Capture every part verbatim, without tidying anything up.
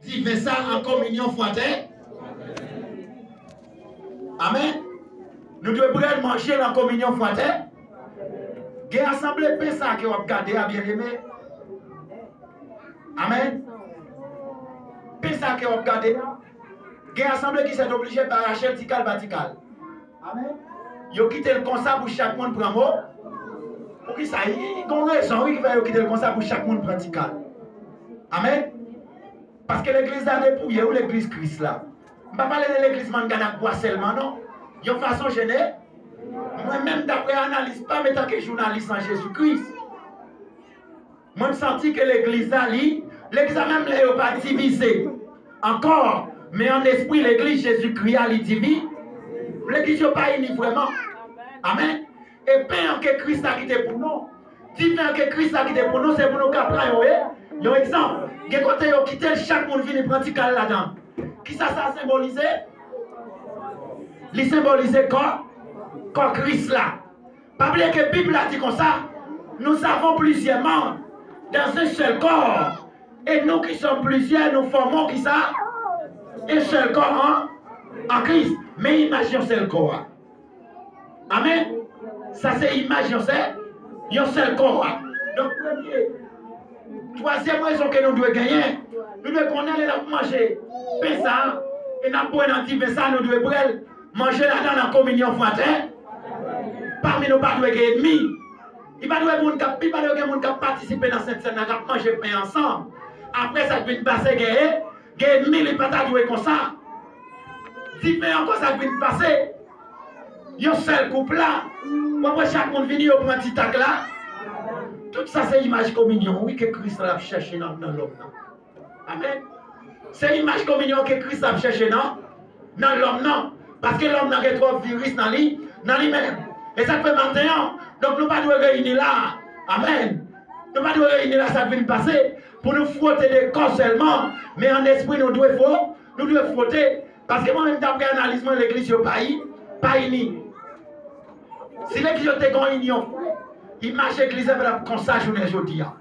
diven sa an kominyon fratè. Amèn. Nou dwe pran l, manje l an kominyon fratè. Gen asanble pen sa ke w ap gade a, byeneme. Amèn. Pen sa ke w ap gade a. Gen asanble ki sètoblije pa rache l ti kal pa ti kal. Amèn. Yo kite l konsa pou chak moun pran mo. Poukisa? Gen yon rezon, wi, ki fè yo kite l konsa pou chak moun pran ti kal. Amèn. Paske legliz la depouye, wi, legliz Kris la. M pa pale de legliz mangad ak bwa sèlman, non. Yon fason jenere, mwen menm, daprè analiz pa m, etanke jounalis an Jezi Kris, mwen, m santi ke legliz la, li, legliz la, menm lè yo pa divize ankò, men an espri, legliz Jezikri a, li divi-, legliz yo pa ini vrèman. Amèn. E pen an ke Kris la kite pou nou, diven an ke Kris la kite pou nou, se pou nou ka pran yon, e, yon egzanp. Gen kote yo kite l, chak moun vini pran ti kal ladan. Kisa sa senbolize? Li senbolize kò, kò Kris la. Pa bliye ke Bib la di konsa, nous avons plusieurs membres dans un seul corps, et nous qui sommes plusieurs, nous formons kisa? Un seul corps en, en Christ. Men imaj yon sèl kò a. Amèn. Sa se imaj yon sèl, yon sèl kò a. Donk, premye, twazyèm rezon ke nou dwe genyen, nou dwe konnen lè n ap manje pen sa a, e n ap bwè nan diven sa a, nou dwe pran l, manje ladan nan kominyon fratè. Pami nou pa dwe gen ènmi. Li pa dwe moun k ap, li pa dwe gen moun k ap patisipe nan Sent Sèn nan, k ap manje pen ansanm. Apre sa k vin pase, gen, gen ènmi, li pa ta dwe konsa. Diven an, konsa k vin pase. Yon sèl koup la. W ap wè chak moun vini, yo pran ti tak la. Tout sa se imaj kominyon, wi, ke Kris la ap chèche nan, nan lòm nan. Amèn. Se imaj kominyon ke Kris ap chèche nan, nan lòm nan. Paske lòm nan gen twòp viris nan li, nan li menm. E sa k fè maten an, donk, nou pa dwe reyini la. Amèn. Nou pa dwe reyini la, sa k vin pase, pou nou fwote de kò sèlman, men an espri nou dwe fwo, nou dwe fwote. Paske mwen menm, daprè analiz mwen, legliz yo pa i-, pa ini. Si legliz yo te gen yon inyon, imaj legliz la pa t ap konsa jounen jodi a.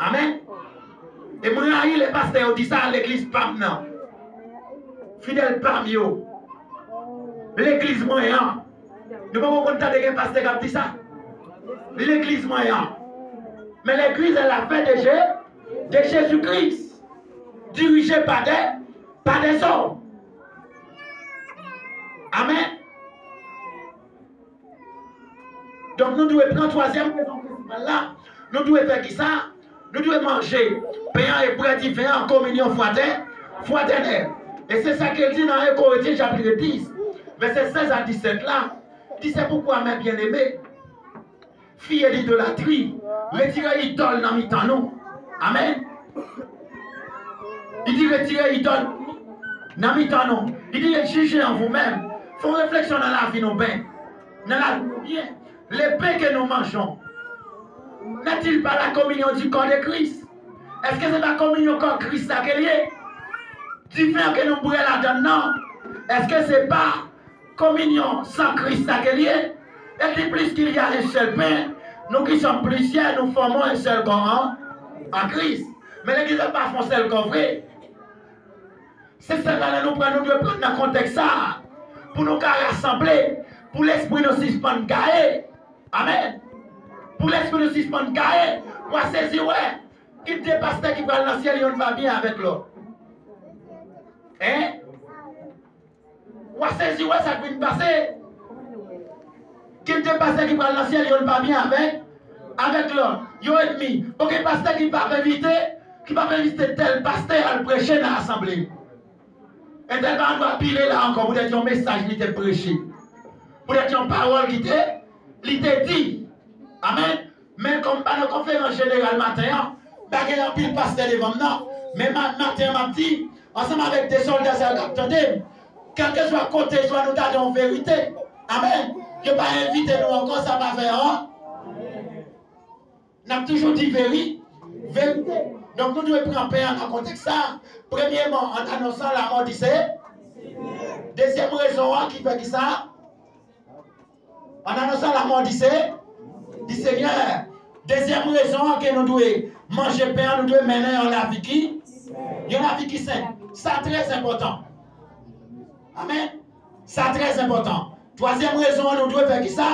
Amèn. E mwen rayi lè pastè yo di sa, legliz pa m nan. Fidèl pa m yo. Legliz mwen an. Nou poko konn tande gen pastè k ap di sa? Legliz mwen an. Men legliz est l'affaire de Jé-, de Jésus-Christ. Dirigé par des, par des hommes. Amèn. Donk, nou dwe pran twazyèm rezon prensipal la. Nou dwe fè kisa? Nou dwe manje pen an e bwè diven an an kominyon fratè-, fratènèl. E se sa ke l di nan en Korentyen chapit dis, vèsè sèz a disèt la. Li di, c'est pourquoi, mes bien-aimés, fuyez l'idolâtrie, retire idòl nan mitan nou. Amèn. Li di, retire idòl nan mitan nou. Li di, jugez en vous-même. Fè yon refleksyon nan lavi nou byen. Nan lavi nou byen. Le pain que nous mangeons, n'est-il pas la communion du corps de Christ? Èske se pa kominyon kò Kris la ke l ye? Diven ke nou bwè ladan l nan, èske se pa kominyon san Kris la ke l ye? Et qui plus qu'il y a un seul pain, nous qui sommes plusieurs, nous formons un seul corps en, en Christ. Men legliz la pa fè yon sèl kò vre. Se sèl la, lè nou pran, nou dwe pran nan kontèks sa a, pou nou ka rasanble, pou lespri nou sispann gaye. Amèn. Pou lespri nou sispann gaye, w a sezi wè. Kit de pastè ki pral nan syèl, yonn pa byen avèk lòt. Hein? W a sezi wè sa k vin pase. Kit de pastè ki pral nan syèl, yonn pa byen avèk, avèk lòt. Yo ènmi. Bon, gen pastè ki p ap envite, ki p ap envite tèl pastè al preche nan asanble. Entèl pa dwe pile la ankò poutèt yon mesaj li te preche. Poutèt yon pawòl ki te, li te di. Amèn. Men kòm m pa nan konferans jeneral maten an, m pa gen anpil pastè devan m nan. Men ma-, maten an, m ap di, ansanm avèk de sòlda sa yo k ap tande m, kèlkeswa kote, swa nou ta gen yon verite. Amèn. Yo pa envite nou ankò, sa pa fè an. N ap toujou di veri-, verite. Donk, nou dwe pran pen an nan kontèks sa a. Premyèman, an anonsan lamò di Se-, dezyèm rezon an ki fè ki sa? An anonsan lamò di Se-, di Senyè. Dezyèm rezon an ke nou dwe manje pen an, nou dwe mennen yon lavi ki, Yon lavi ki sen. Sa trè enpòtan. Amèn. Sa trè enpòtan. Twazyèm rezon an, nou dwe fè kisa?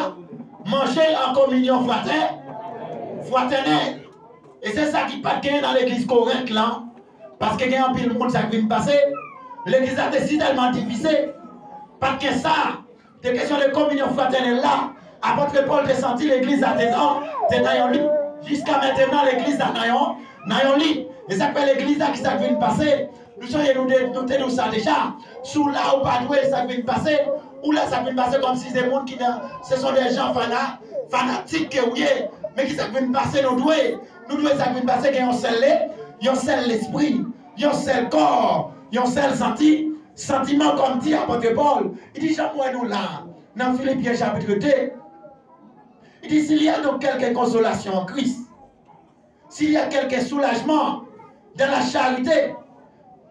Manje an kominyon fratè, fratènèl. E se sa ki pa t genyen nan legliz Korent lan, paske gen anpil moun sa k vin pase, legliz la te sitèlman divize, pa t gen sa. Te kesyon de kominyon fratènèl la, apòt Pòl te santi legliz la te nan, te nan yon lit. Jiska mentenan, legliz la nan yon, nan yon lit. E sa k fè legliz la, ki sa k vin pase? Nou sonje nou, de, nou te di w sa deja. Si w la, ou pa dwe sa k vin pase. Ou la, sa k vin pase kòmsi se moun ki nan, ce sont des gens fana, fanatik ke w ye. Men ki sa k vin pase, nou dwe. Nou dwe sa k vin pase, gen yon sèl le, yon sèl lespri, yon sèl kò, yon sèl santi, santiman, kòm di apòt Pòl. Li di, jan m wè nou la, nan Filipyen chapit de, li di, s'il y a donc quelque consolation en Christ, s'il y a quelque soulagement dans la charité,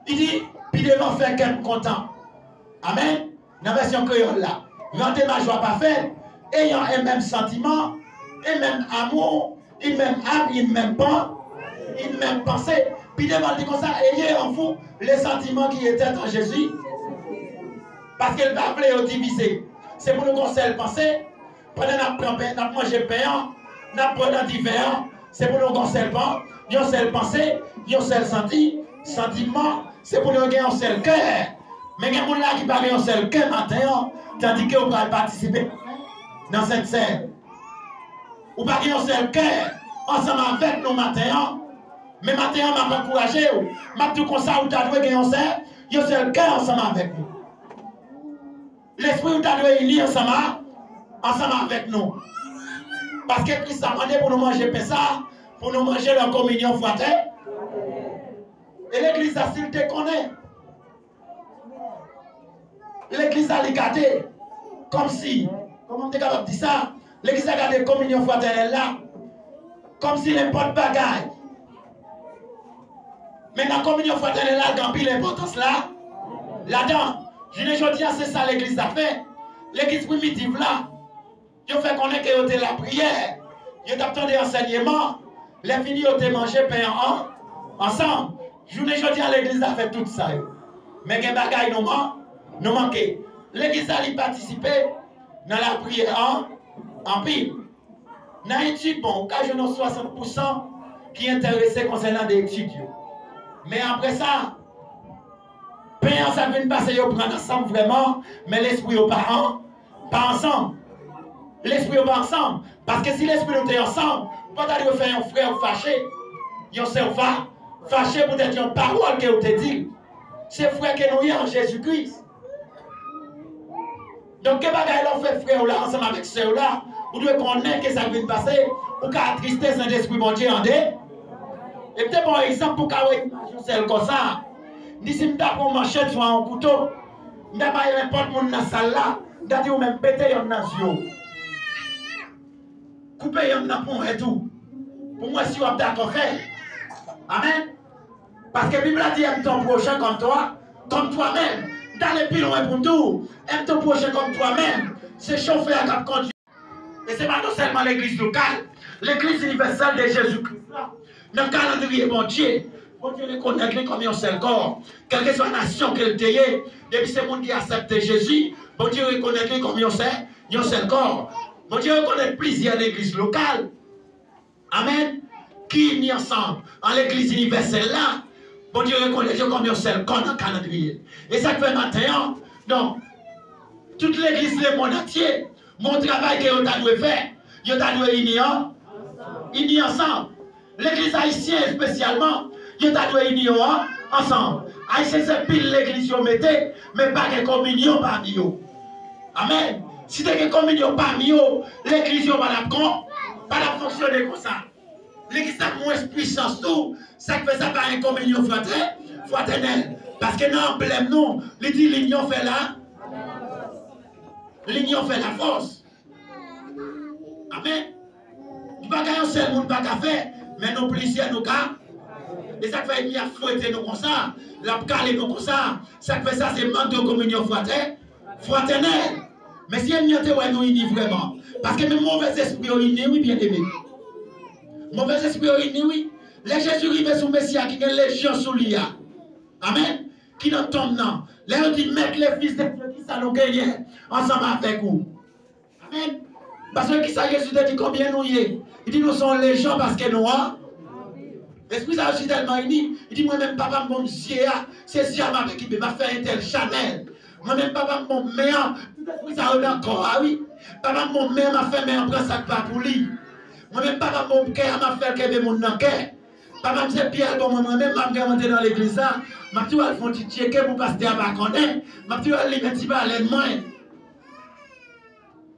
li di, pi devan fè kè m kontan. Amèn. Nan vèsyon kreyòl la, rendez ma joie parfaite, ayant un même sentiment, un même amour, une même âme, une même pen-, une même pensée. Pi devan, li di konsa, ayez en vous le sentiment qui était en Jésus. Paske l pa vle yo divize. Se pou nou gon sèl panse. Pandan n ap pran pen, n ap manje pen an, n ap bwè nan diven an, se pou nou gon sèl pan, yon sèl panse, yon sèl santi, santiman, se pou nou gen yon sèl kè. Men gen moun la ki pa gen yon sèl kè maten an, tandike ou pral patisipe nan Sent Sèn. Ou pa gen yon sèl kè ansanm avèk nou maten an. Men maten an, m ap ankouraje w. M ap di w konsa, ou ta dwe gen yon sèl, yon sèl kè ansanm avèk nou. Lespri w ta dwe ini ansanm a, ansanm avèk nou. Paske Kris la mande pou nou manje pen sa, pou nou manje nan kominyon fratè. E legliz la, si l te konnen, legliz la, li gade, kòmsi, kòman m te kapab di sa? Legliz la gade kominyon fratènèl la kòmsi nenpòt bagay. Men nan kominyon fratènèl la, gen anpil enpòtans la, ladan. Jounen jodi a, se sa legliz la fè. Legliz primitiv la, yo fè konnen ke yo te lapriyè. Yo t ap tande ansèyman. Lè fini, yo te manje pen an ansanm. Jounen jodi a, legliz la fè tout sa yo. Men gen bagay nou man-, nou manke. Legliz la, li patisipe nan lapriyè an anpil. Nan etid, bon, ou ka jwenn yon swasant pousan ki enterese konsènan de etid yo. Men apre sa, pen an, sa k vin pase, yo pran ansanm vrèman, men lespri yo pa an, pa ansanm. Lespri yo pa ansanm. Paske si lespri nou te ansanm, ou pa ta dwe fè yon frè w fache, yon sè w fa-, fache poutèt yon pawòl ke w te di l. Se frè ke nou ye an Jezi Kris. Donk, gen bagay lè w fè frè w la ansanm avèk sè w la, ou dwe konnen ke sa k vin pase, ou ka atriste Sentespri Bondye an de. E m te ba w egzanp pou w ka wè imaj yon sèl kò sa. Ni si m ta pran yon manchèt swa yon kouto, m ta bay nenpòt moun nan sal la, m ta di ou menm pete yonn nan zye w. Koupe yonn nan ponyèt ou. Pou m wè si w ap dakò fè. Amèn. Paske Bib la di, aime ton prochain comme toi, comme toi-même. M t ale pi lwen pou m di w, aime ton prochain comme toi-même. Se chofè a k ap kondui. E se pa nou sèlman legliz lokal, legliz inivèsèl de Jezi Kris la. Nan kalandriye Bondye, Bondye rekonèt li kòm yon sèl kò. Kèlkeswa nasyon ke l te ye, depi se moun ki aksepte Jezi, Bondye rekonèt li kòm yon sèl, yon sèl kò. Bondye rekonèt plizyè legliz lokal. Amèn. Ki ini ansanm an legliz inivèsèl la, Bondye rekonèt yo kòm yon sèl kò nan kalandriye. E sa k fè maten an, donk, tout legliz lemonn antye, gon travay ke yo ta dwe fè, yo ta dwe ini an, ini ansanm. Legliz ayisyen espesyalman, yo ta dwe ini yo an, ansanm. Ayisyen se pil legliz yo mete, men pa gen kominyon pami yo. Amèn. Si te gen kominyon pami yo, legliz yo pa t ap kon, pa t ap fonksyone konsa. Legliz la mwens pwisans tou, sa k fè sa pa gen kominyon fratè-, fratènèl. Paske nan anblèm nou, li di linyon fè la, linyon fè lafòs. Amèn. Li pa ka yon sèl moun pa ka fè, men nou plizyè nou ka. E sa k fè enmi ap fwete nou konsa, l ap kale nou konsa. Sa k fè sa se mank de kominyon fratè-, fratènèl. Men si enmi an te wè nou ini vrèman. Paske menm movèzespri yo ini wi, byeneme. Movèzespri yo ini wi. Lè Jezi rive sou Mesi a ki gen lejyon sou li a, Amèn. Ki nan tonm nan. Lè yo di, Mèt, le Fils de Dieu, kisa nou genyen ansanm avèk ou? Amèn. Paske kisa Jezi te di, konbyen nou ye? Li di, nou se yon lejon paske nou an. Lespri sa yo si tèlman ini, li di, mwen menm, papa m ban m zye a, se zye a m ap ekipe, m ap fè entèl chanèl. Mwen menm, papa m ban m men an, tout lespri sa yo nan kò a, wi. Papa m ban m men an, m ap fè men an pran sa k pa pou li. Mwen menm, papa m ban m kè a, m ap fè l kenbe moun nan kè. Papa m se pyè l ban mwen, mwen menm, m ap gen rantre nan legliz la, m ap toujou al fè yon ti tcheke pou pastè a pa konnen, m ap toujou al limen ti balèn mwen.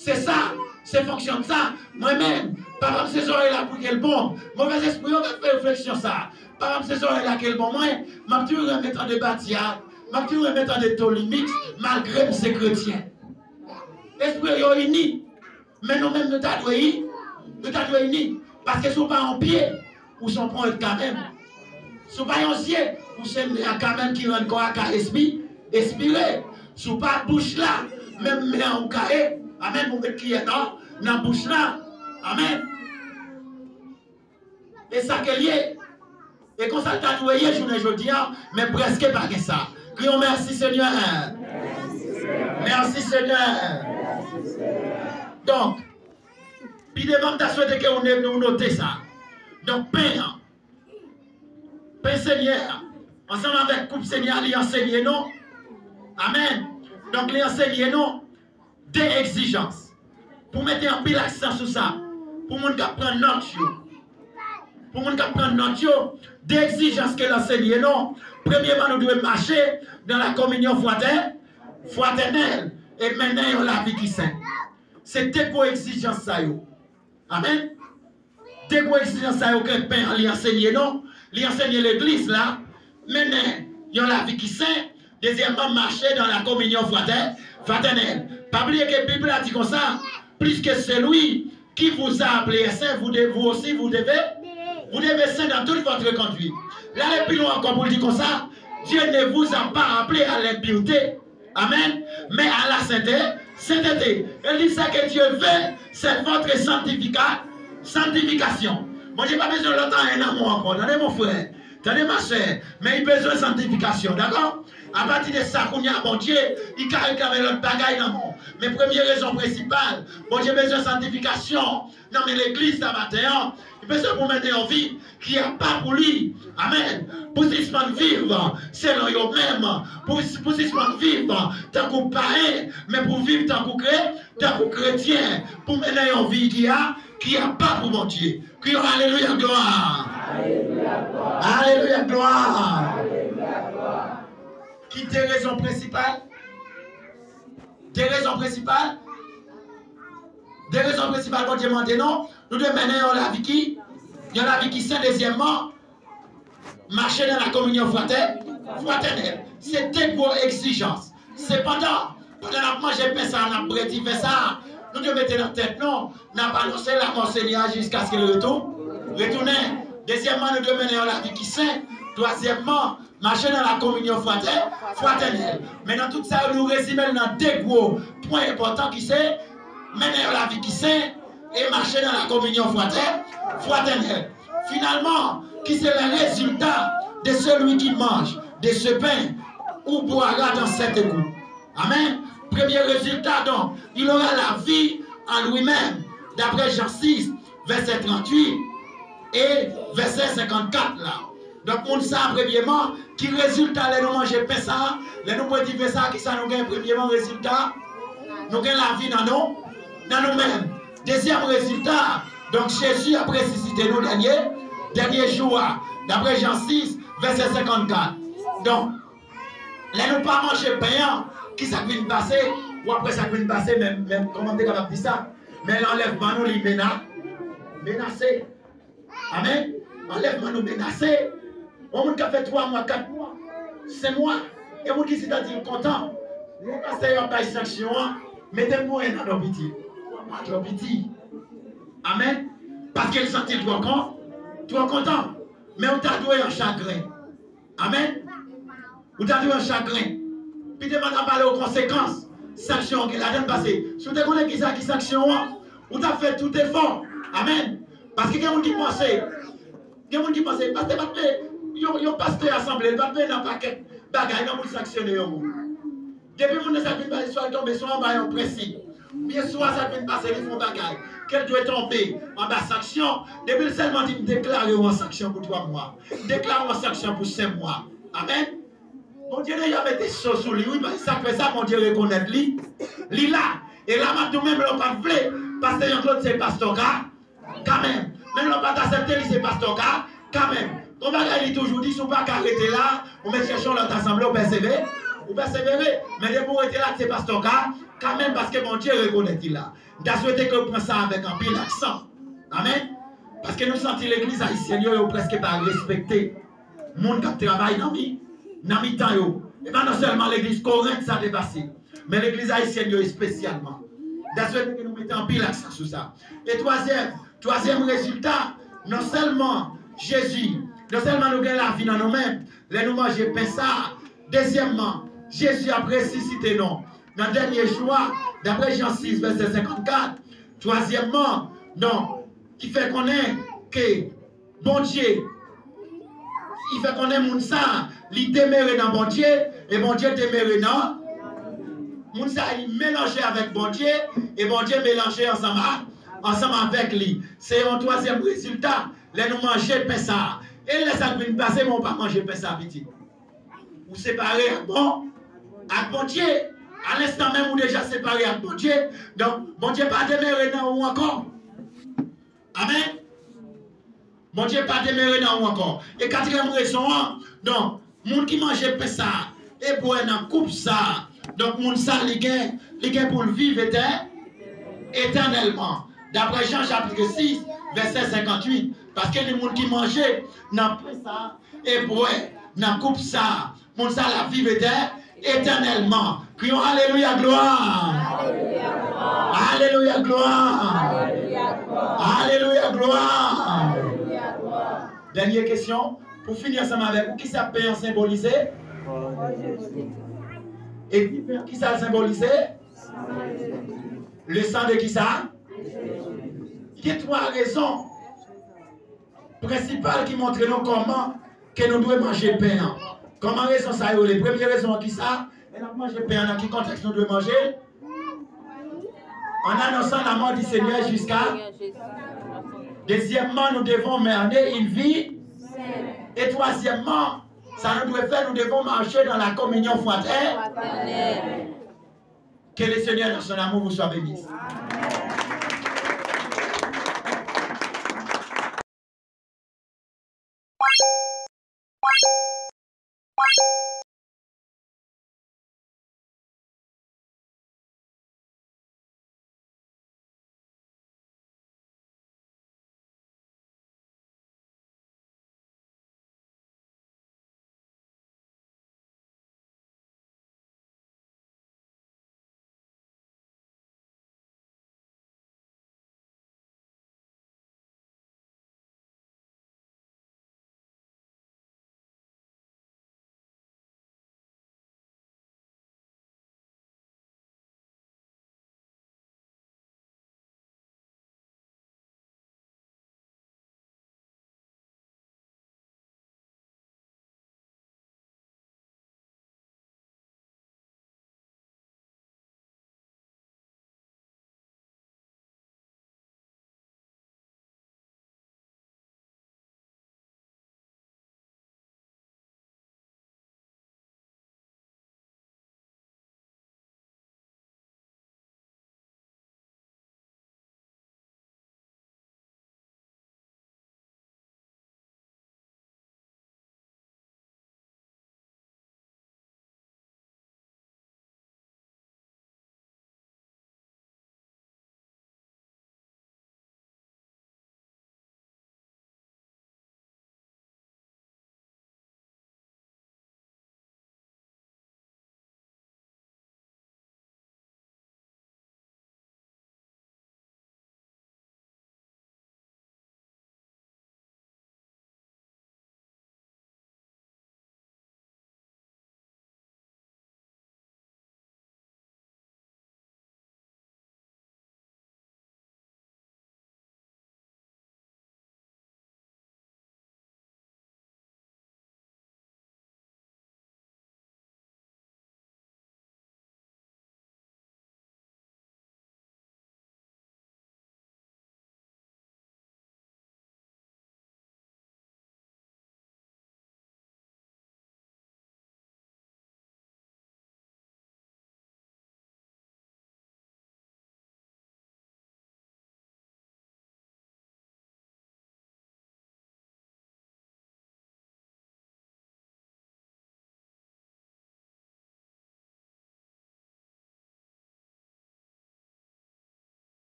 Se sa, se fonksyon m sa. Mwen menm, papa m se zòrèy la pou ke l bon. Movèzespri yo ka fè refleksyon sa. Papa m se zòrèy la ke l bon mwen. M ap toujou renmen tande Batya. M ap toujou renmen tande Tony Mix, malgre m se kretyen. Espri yo ini. Men nou menm, nou ta dwe ini. Nou ta dwe ini. Paske si w pa yon pye, ou se yon ponyèt kanmenm. Si w pa yon zye, ou se men an kanmenm ki rann kò a ka espi, espire. Si w pa bouch la, menm men an ou ka ye. Amèn. Ou met kiyè nan, nan bouch la. Amèn. E sa ke l ye. E konsa l ta dwe ye jounen jodi a, men prèske pa gen sa. Kriye yon mèsi, Senyè. Mèsi, Senyè. Donk, pi devan, m ta swete ke ou ne-, ou note sa. Donk, pen an. Pen Senyè a, ansanm avèk koup Senyè a, li ansenye nou. Amèn. Donk, li ansenye nou de egzijans. Pou mete anpil aksan sou sa, pou moun k ap pran nòt yo. Pou moun k ap pran nòt yo, de egzijans ke l ansenye nou. Premyeman, nou dwe mache dans la communion fratè-, fraternelle e mennen yon lavi ki sen. Se de gwo egzijans sa yo. Amèn. De gwo egzijans sa yo ke pen an li ansenye nou, li ansenye legliz la, mennen yon lavi ki sen, dezyèmman, mache dans la communion fratè-, fraternelle. Pa bliye ke Bib la di konsa, puisque celui qui vous a appelé est saint, vous de-, vous aussi vous devez, vous devez saint dans toute votre conduite. L ale pi lwen ankò pou l di konsa, Dieu ne vous a pas appelé à l'impureté. Amèn. Men à la sainteté, sainteté. El di sa ke Dieu veut, c'est votre sanctifica-, sanctification. Bondye pa bezwen lòt anyen nan mwen ankò. Tande, mon frè. Tande, ma sè. Men li bezwen sanktifikasyon, dakò? Apati de sa, kounye a, Bondye, li ka reklame lòt bagay nan mwen. Men premye rezon prensipal, Bondye bezwen sanktifikasyon nan men legliz sa maten an. Li bezwen pou mennen yon vi ki apa pou li. Amèn. Pou sispann viv selon yo menm. Pou, pou sispann viv tankou payen, men pou viv tankou kre-, tankou kretyen. Pou mennen yon vi ki a, ki apa pou Bondye. Kriye alelouya, glwa. Alelouya, glwa. Ki de rezon prensipal? De rezon prensipal? De rezon prensipal Bondye mande nou. Nou dwe mennen yon lavi ki, yon lavi ki sen. Dezyèmman, mache nan la kominyon fratè-, fratènèl. Se de gwo egzijans. Sepandan, pandan n ap manje pen sa a, n ap bwè diven sa a, nou dwe mete nan tèt nou, n ap anonse lamò Senyè a jiskaske l retou-, retounen. Dezyèmman, nou dwe mennen yon lavi ki sen. Twazyèmman, mache nan la kominyon fratè-, fratènèl. Men nan tout sa yo, nou rezime l nan de gwo pwen enpòtan ki se mennen yon lavi ki sen e mache nan la kominyon fratè-, fratènèl. Finalement, qui sera le résultat de celui qui mange de ce pain ou boira dans cette coupe. Amèn. Premye rezilta, donc, il aura la vie en lui-même, d'après Jean six, verset trente-huit et verset cinquante-quatre la. Donk, moun sa a, premyeman, ki rezilta lè nou manje pen sa a, lè nou bwè diven sa a, kisa nou gen? Premyeman, rezilta, nou gen lavi nan nou, nan nou menm. Dezyèm rezilta, donk, Jezi ap resisite nou dènye, dènye jou a, daprè Jan sis, vèsè senkannkat. Donk, lè nou pa manje pen an, kisa k vin pase? W ap wè sa k vin pase, men, men, kòman m te kapab di sa? Men anlèvman nou, li mena-, menase. Amèn. Anlèvman nou menase. Yon moun k ap fè twa mwa, kat mwa, senk mwa. Gen moun ki chita di l kontan. Lè pastè yo ap bay sanksyon an, mete m mouye nan dò piti. Twa mwa twò piti. Amèn. Paske l santi l twò kon-, twò kontan. Men ou ta dwe an chagren. Amèn. Ou ta dwe an chagren. Pite m ap pale w konsekans sanksyon an gen ladan l, pase si w te konnen kisa ki sanksyon an, ou t ap fè tout efò. Amèn. Paske gen moun ki panse, gen moun ki panse, pastè pa t vle, yon, yon pastè asanble, li pa t vle nan pakèt, bagay nan pou l sanksyone yon moun. Depi moun nan sa vin bay swa l tonbe swa anba yon prensip, oubyen swa sa vin pase li fè yon bagay ke l dwe tonbe anba sanksyon, depi l sèlman di, "M deklare w an sanksyon pou twa mwa, m deklare w an sanksyon pou senk mwa." Amèn. Bondye deja mete so sou li, wi, paske sa k fè sa, Bondye rekonèt li, li la. E la m ap di w, menm lè w pa t vle, pastè Jean Claude se pastè w ka, kanmenm. Menm lè w pa t aksepte li se pastè w ka, kanmenm. Gon bagay li toujou di, si w pa ka rete la, ou mèt chèche yon lòt asanble, ou pèsevere, ou pèsevere. Men depi w rete la, se pastè w ka, kanmenm, paske Bondye rekonèt li la. M ta swete ke w pran sa avèk anpil aksan. Amèn. Paske nou santi legliz ayisyèn yo, yo prèske pa respekte moun k ap travay nan mi, nan mitan yo. E pa non sèlman legliz Korent sa te pase, men legliz ayisyèn yo espesyalman. M ta swete ke nou mete anpil aksan sou sa. E twazyèm, twazyèm rezilta, non sèlman Jezi, non sèlman nou gen lavi nan nou menm, lè nou manje pen sa a, dezyèmman, Jezi ap resisite nou nan dènye jou a, daprè Jan sis, vèsè senkannkat. Twazyèmman, non, ki fè konnen ke Bondye, li fè konnen moun sa a, li demere nan Bondye, e Bondye demere nan moun sa a, li melanje avèk Bondye, e Bondye melanje ansanm a, ansanm avèk li. Se yon twazyèm rezilta, lè nou manje pen sa a. E lè sa k vin pase, men ou pa manje pen sa a, pitit. Ou separe ak bon, ak Bondye. A lenstan menm, ou deja separe ak Bondye. Donk, Bondye pa demere nan ou ankò. Amèn. Bondye pa demere nan ou ankò. E katriyèm rezon an, donk, moun ki manje pen sa a e bwè nan koup sa a, donk, moun sa a, li gen, li gen pou l viv etè-, etènèlman. Daprè Jan chapit sis, vèsè senkantuit. Paske li moun ki manje nan pen sa a e bwè nan koup sa a, moun sa a ap viv etè-, etènèlman. Kriyon alelouya, glwa. Alelouya, glwa. Alelouya, glwa. Dènye kesyon, pou fini ansanm avèk ou, kisa pen an senbolize? E di pen an, kisa l senbolize? Le sang de kisa? Gen twa rezon prensipal ki montre nou kòman ke nou dwe manje pen an. Kòman rezon sa yo rele? Premye rezon an kisa? Lè n ap manje pen an, nan ki kontèks nou dwe manje l? En annonçant la mort du Seigneur jusqu'à. Dezyèmman, nous devons mener une vie. E twazyèmman, sa nou dwe fè, nous devons marcher dans la communion fraternelle. Que le Seigneur dans son amour vous soit béni.